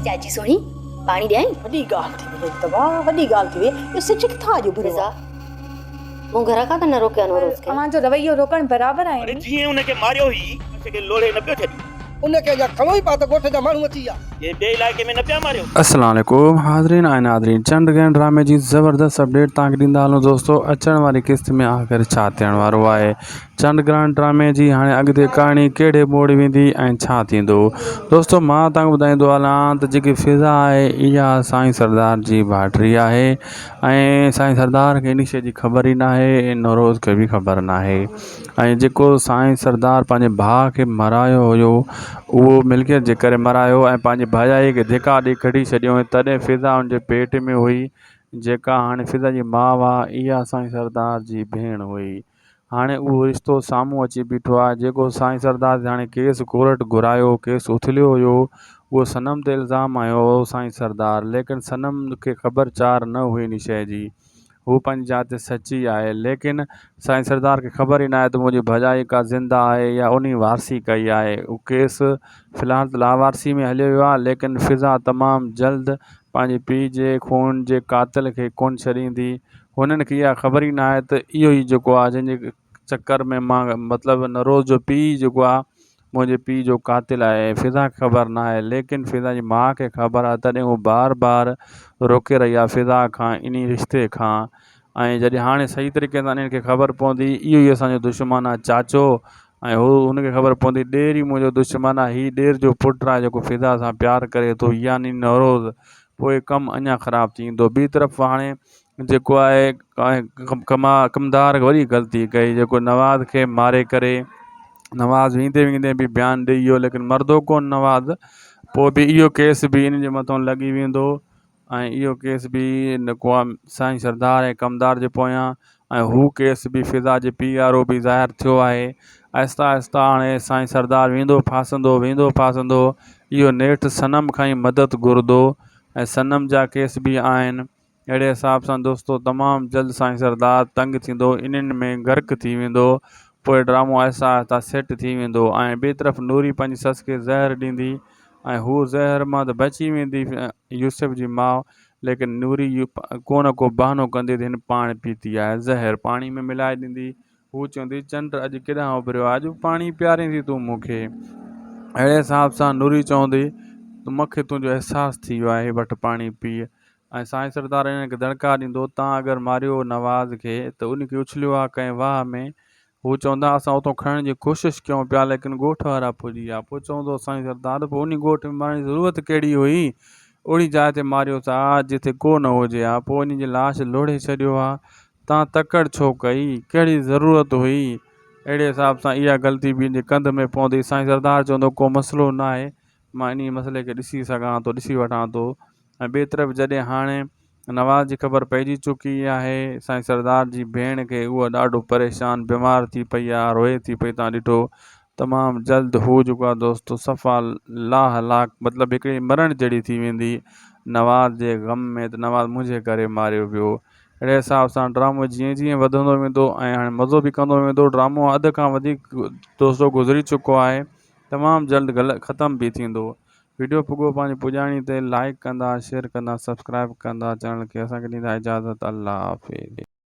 چاچي سهڻي، پاڻي ڏيانء؟ وڏي ڳالهه ٿي وئي اڄ ته واهه وڏي ڳالهه ٿي وئي. اهو سج ڪٿان اڄ اڀريو فضا، آهي؟ مون گهر کان ته نه روڪيو آهي نوروز کي. اوهان جو رويو روڪڻ برابر آهي اڙي امي. جيئن ان کي ماريو هئي، ان کي لوڙهي نه پيو ڇڏي. ان کي اڃا کڻو ئي پيا ته ڳوٺ جا ماڻهو اچي ويا. ڪنهن ٻئي علائقي ۾ نه پيا ماريو. السلام عليڪم حاضرين ۽ ناظرين چنڊ گرهڻ ڊرامي جي زبردست اپڊيٽ توهان کي ڏيندا هلون دوستو اچڻ واري قسط ۾ آخر ڇا ٿيڻ وارو آهي چنڊ گرهڻ ڊرامي جي هاڻي اڳتي ڪهاڻي ڪهڙي موڙ ويندي ۽ ڇا ٿيندو دوستو مان توهان کي ٻڌائيندو هلان ته جيڪي فضا آهي اها سائين سردار جي ڀائٽي آهي ۽ سائين سردار کي ان شي جي خبر ئي ناهي ۽ نوروز کي به خبر ناهي ۽ جيڪو سائين سردار پنهنجي ڀاء کي مارايو هيو اهو ملڪيت جي ڪري مارايو ۽ پنهنجي ڀاڄائي کي ڌڪا ڏئي ڪڍي ڇڏيو ۽ تڏهن فضا ان جي پيٽ ۾ هئي جيڪا هاڻي فضا جي ماء آهي اها سائين سردار جي ڀيڻ هئي هاڻي اهو رشتو سامهون اچي بيٺو آهي جيڪو سائين سردار هاڻي ڪيس ڪورٽ گهرايو ڪيس اٿليو هيو اهو صنم تي الزام هنيو هو سائين سردار ليڪن صنم کي خبر چار نه هئي ان شيء جي هو پنهنجي جاء تي سچي آهي ليڪن سائين سردار کي خبر ئي ناهي ته منهنجي ڀڄائي ڪا زنده آهي يا انهي وارثي ڪئي آهي اهو ڪيس في الحال ته لاوارثي ۾ هليو ويو آهي ليڪن فضا تمام جلد پنهنجي پيء جي خون جي قاتل کي ڪونه ڇڏيندي هنن کي اها خبر ئي ناهي ته اهو ئي جيڪو آهي جنهن جي چڪر ۾ مان مطلب نروز جو پيء جيڪو آهي منهنجي پيء جو قاتل آهي فضا کي خبر ناهي ليڪن فضا جي ماء کي خبر آهي تڏهن هو بار بار روڪي رهي آهي فضا کان انهي رشتي کان ۽ جڏهن هاڻي صحيح طريقي سان انهن کي خبر پوندي اهو ئي اسانجو دشمن آهي چاچو ۽ هو هن کي خبر پوندي ڏير ئي منهنجو دشمن آهي هي ڏير جو پٽ آهي جيڪو فضا سان پيار ڪري ٿو يعني نوروز پوء ڪم اڃا خراب ٿيندو ٻي طرف هاڻي جيڪو آهي ڪما ڪمدار وڏي غلطي ڪئي جيڪو نواز کي ماري ڪري نواز ويندي ويندي به بيان ڏئي ويو ليڪن مردو ڪون نواز پوء به اهو ڪيس به ان جي مٿو لڳي ويندو ۽ اهو ڪيس به نڪو سائين سردار ۽ ڪمدار جي پويان ۽ هو ڪيس به فضا جي پيء وارو به ظاهر ٿيو آهي آهستي آهستي هاڻي سائين سردار ويندو ڦاسندو ويندو ڦاسندو اهو نيٺ صنم کان ئي مدد گهرندو ۽ صنم جا ڪيس به آهن اهڙي حساب سان دوستو تمام جلد سائين سردار تنگ ٿيندو انهن ۾ غرق ٿي ويندو پوء ڊرامو آهسته آهسته سيٽ ٿي ويندو ۽ ٻئي طرف نوري پنهنجي سس کي زهر ڏيندي ۽ هو زهر مان ته بچي ويندي يوسف جي ماء ليڪن نوري ڪو نه ڪو بهانو ڪندي ته هن پاڻ پيتي آهي زهر پاڻي ۾ ملائي ڏيندي هو چوندي چنڊ اڄ ڪيڏانهن اڀريو آهي اڄ به پاڻي پيارين ٿي تون مون کي اهڙي حساب سان نوري چوندي ته مون کي تنهنجو احساس ٿي ويو آهي وٺ پاڻي پيء ۽ سائين سردار انهن کي دڙڪا ڏيندو، تان اگر ماريو نواز کي ته ان کي اڇليو آ ڪنهن واهه ۾، هو چوندا اسان اتون کڻڻ جي ڪوشش ڪيون پيا ليڪن ڳوٺ وارا پڄي ويا، پوء چوندو سائين سردار پوء انهي ڳوٺ ۾ مارڻ جي ضرورت ڪهڙي هئي، اهڙي جاء تي ماريوس ها جتي ڪو نه هجي ها، پوء انهي جي لاش لوڙهي ڇڏيو ها، تان تڪڙ ڇو ڪئي، ڪهڙي ضرورت هئي، اهڙي حساب سان اها غلطي به ان جي ڪنڌ ۾ پوندي، سائين سردار چوندو ڪو مسئلو ناهي، مان انهي مسئلي کي ڏسي سگهان ٿو، ڏسي وٺان ٿو. ۽ ٻئي طرف جڏهن هاڻي نواز جي خبر پئجي چڪي آهي سائين سردار جي ڀيڻ کي اها ڏاڍو پريشان بيمار ٿي پئي آهي روئي ٿي پئي تان ڏٺو تمام جلد هو جيڪو آهي دوستو صفا لاهه لاک مطلب هڪڙي مرڻ جهڙي ٿي ويندي نواز جي غم ۾ ته نواز منهنجي ڪري ماريو ويو اهڙي حساب سان ڊرامو جيئن جيئن وڌندو ويندو ۽ هاڻي مزو به ڪندو ويندو ڊرامو اڌ کان وڌيڪ دوستو گذري چڪو آهي تمام جلد ختم به ٿيندو وڊيو پڳو پنهنجي پڄاڻي تي لائيڪ ڪندا شيئر ڪندا سبسڪرائب ڪندا چينل کي اسان کي ڏيندا اجازت الله حافظ.